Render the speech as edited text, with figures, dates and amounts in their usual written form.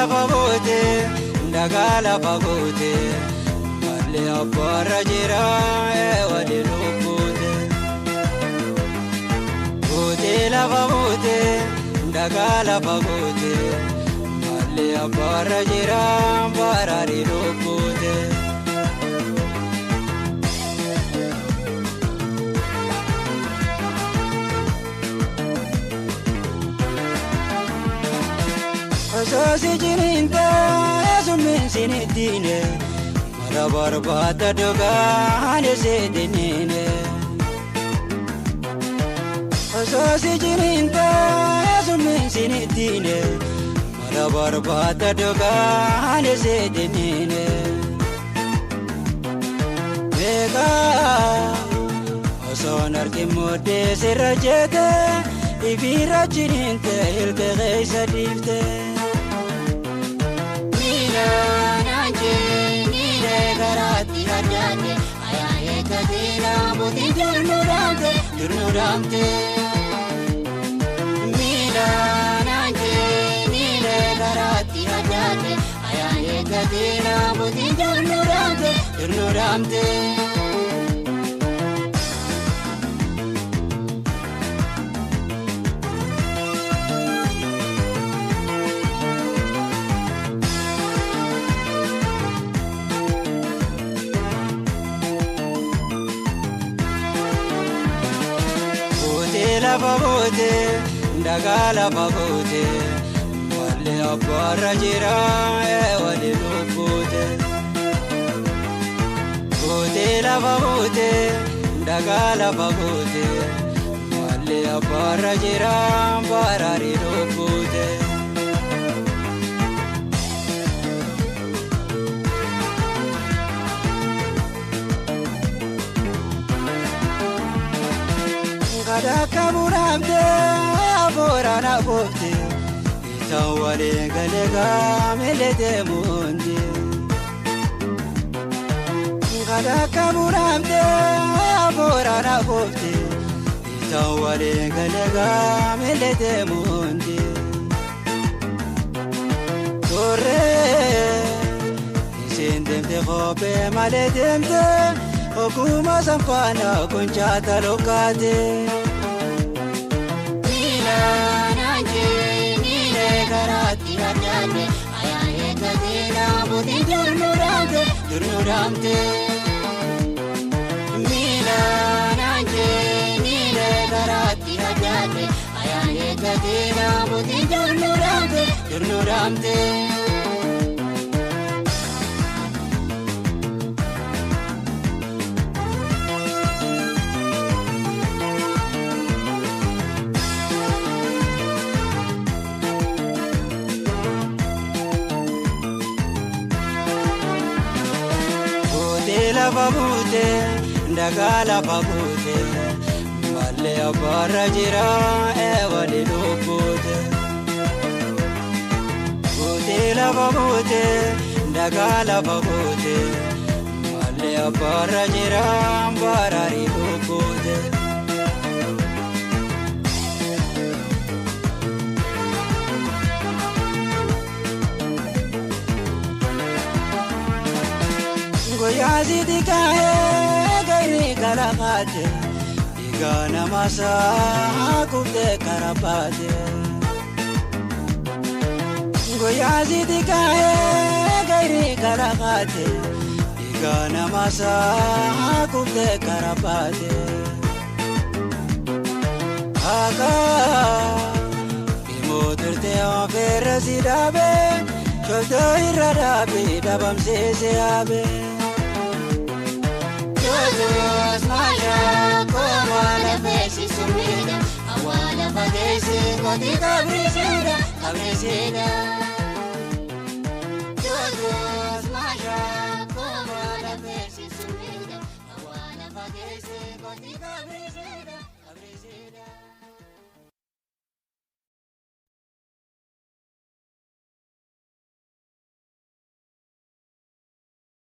lafa goote ndagaa lafa goote malee abbaarra jira wali lubbuute. Goote lafa goote ndagaa lafa goote malee abbaarra jira baraari lubbuute. Osoo jiniinte summiin sinittiine mara barbaada dhugaan seetiniine. Osoo jiniinte summiin sinittiine mara barbaada dhugaan seetiniine. Beekaa osoon argin mooddee sirra jeete ibiira jiniinte ilka keessa dhiifte. Karaatti addaate ayyaanee taatee bootii jirnu daamte miilaan aanjee miilee karaatti addaate ayyaanee taatee bootii jirnu daamte. Lafa goote ndagaa lafa goote malee abbaarra jira wali lubbuute. Goote lafa goote ndagaa lafa goote malee abbaarra jira baraari lubbuute. Kadaka muraamte afooraan afoofte isaan waliin galee gaamilete muunti. Kadaka muraamte afooraan afoofte isaan waliin galee gaamilete muunti. Torree isheen deemte kophee malee deemte ogummaa sanfaana konchaata lokkaate. Karaatti addaate ayyaanee taatee bootii jirnu daamte miilaan aanjee miilee karaatti addaate ayyaanee taatee bootii jirnu daamte. Lafa buute ndagaa lafa buute malee abbaarra jira wali lubbuute. Buute lafa buute ndagaa lafa buute malee abbaarra jira baraari lubbuute. Guyyaa sitti kaa'ee gaarii kalaqaate dhiigaa nama isaa kuftee karabaate. Guyyaa sitti kaa'ee gaarii kalaqaate dhiigaa nama isaa kuftee karabaate. Akka dhimmoota ofirra si dhaabee shottoo irra dhaabee dhabamsiisee haabee. Toos maashaa koomala feesisu miidha awwaala fageessi kooti qabrisiidha. Toos maashaa koomala feesisu miidha awwaala fageessi kooti qabrisiidha.